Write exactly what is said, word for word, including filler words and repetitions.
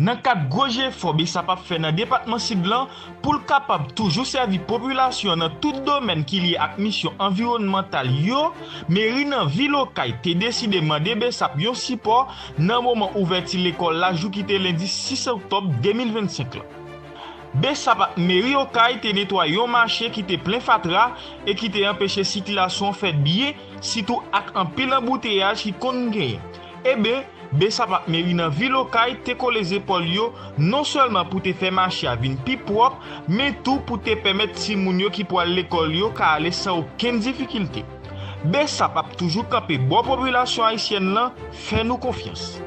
Nan kad gwo jefò BSAP ap fè nan depatman Sid lan pou l kapab toujou sèvi popilasyon an nan tout domèn ki lye ak misyon anviwònmantal yo, meri nan vil Okay te deside mande BSAP yon sipò nan moman ouvèti lekòl la jou ki te lendi sis oktòb de mil vennsenk lan. BSAP ak meri Okay te netwaye yon mache ki te plen fatra e ki te anpeche sikilasyon an fèt byen, sitou ak anpil anbouteyaj ki konn genyen. Eben, BSAP ak meri nan vil Okay te kole zepòl yo non sèlman pou te fè mache a vin pi pwòp, men tou pou te pèmèt timoun yo ki pral lekòl yo ka ale san okenn difikilte. BSAP ap toujou kanpe bò popilasyon ayisyèn lan, fè nou konfyans.